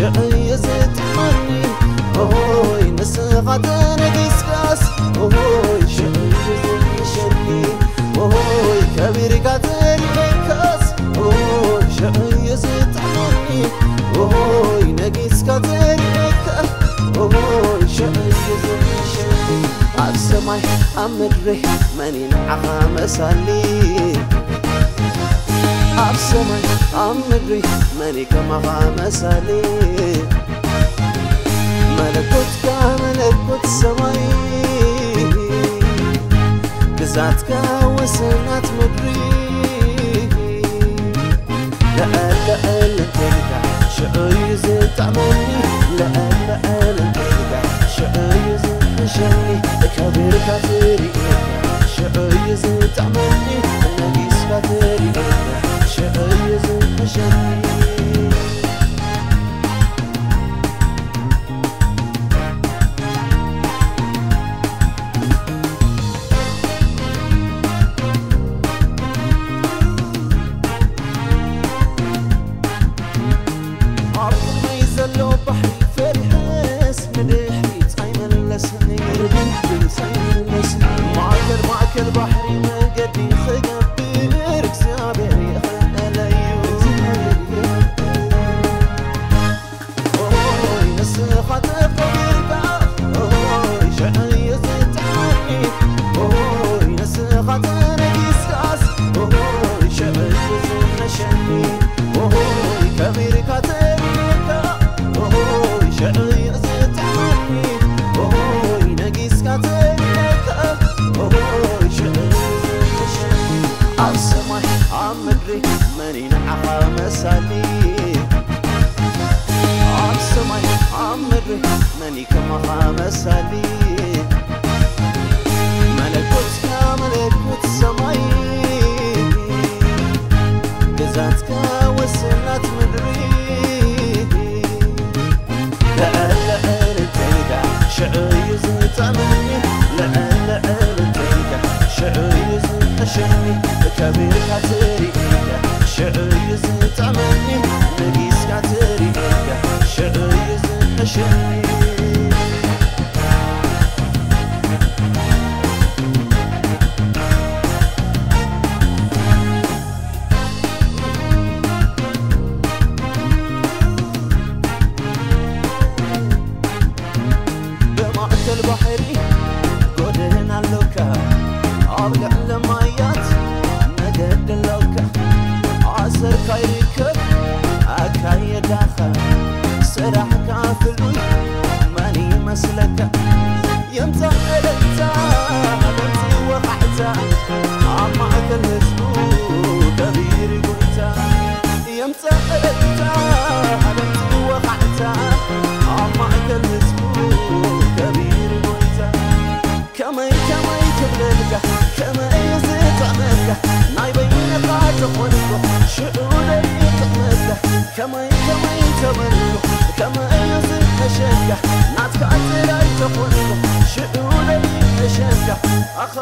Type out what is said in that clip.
ሽዑ እዩ ዝጥዕመኒ። ኦሆይ ንስኻ ተነጊስካስ፣ ኦሆይ ሽዑ እዩ ዝሕሸኒ። ኦሆይ ከቢርካ ተሪኤካስ፣ ኦሆይ ሽዑ እዩ ዝጥዕመኒ። ኦሆይ ነጊስካ ተሪኤካ፣ ኦሆይ ሽዑ እዩ ዝሕሸኒ። ኣብ ሰማይ ኣብ ምድሪ መን እዩ ንዓኻ መሳሊ? ኣብ ሰማይ ኣብ ምድሪ መን እዩ ከማኻ መሳሊ? መለኮትካ መለኮት ሰማይ፣ ግዛትካ ወሰናት ምድሪ። ልዕል ልዕል እንተልካ ሽዑ እዩ ዝጥዕመኒ። ልዕል ልዕል እንተልካ ሽዑ እዩ ዝሕሸኒ። ከቢርካ ትርእየካ ሽዑ እዩ ዝጥዕመኒ። ነጊስካ ትርእየካ ሽዑ እዩ ዝሕሸኒ። ኣብ ቅድመይ ዘሎ ባሕሪ ፈሪሐስ ንድሕሪት ኣይመለስኒ። ንድሕሪት ኣይመለስኒ። ማእከል ማእከል ባሕሪ መገዲ ክገብር እግዚኣብሔር ይኽእለዩ። ኦይ ንስኻ ተኸቢርካ፣ ኦይ ሽዑ እዩ ዝጥዕመኒ። ኦይ ንስኻ ተነጊስካስ፣ ኦይ ሽዑ እዩ ዝሕሸኒ። ኦይ ከቢርካ ተሪእካ፣ ኦይ ሽዑ እዩ ዝጥዕመኒ። ኦይ ነጊስካ ተሪእካ፣ ኦይ ሽዑ እዩ ዝሕሸኒ። ኣብ ሰማይ ኣብ ምድሪ መን እዩ ንዓኻ መሳሊ? ኣብ ሰማይ ኣብ ምድሪ መን እዩ ከማኻ መሳሊ? መለኮትካ መለኮት ሰማይ፣ ግዛትካ ወሰናት ምድሪ። ልዕል ልዕል እንተልካ ሽዑ እዩ ዝጥዕመኒ። ልዕል ልዕል እንተልካ ሽዑ እዩ ዝሕሸኒ። ከቢርካ ትርእየካ ሽዑ እዩ ዝጥዕመኒ። ነጊስካ ትርእየካ ሽዑ እዩ ዝሕሸኒ። ብማእከል ባሕሪ ጎደና ኣሎካ፣ ኣብ ልዕሊ ማያት መገዲ ኣሎካ። ኣሰርካ ይርከብ ኣካየዳኻ፣ ስራሕካ ፍሉይ መን ይመስለካ? የምጽእ እልልታ፣ የምጽእ ወቓዕታ፣ ኣብ ማእከል ህዝቡ ከቢር ጎይታ። የምጽእ እልልታ፣ የምጽእ ወቓዕታ፣ ኣብ ማእከል ህዝቡ ከቢር ጎይታ። ከመይ ከመይ ክብለልካ፣ ከመይ ዝጥዕመካ፣ ናይ በይንኻ ተኾንኩ ሽዑ ደይ ጥዕመካ። ከመይ ከመይ ተበልኩ፣ ከመይ ዝሕሸካ፣ ናትካ ጥራይ ተኾንኩ ሽዑ ደይ ሕሸካ። ኣኻ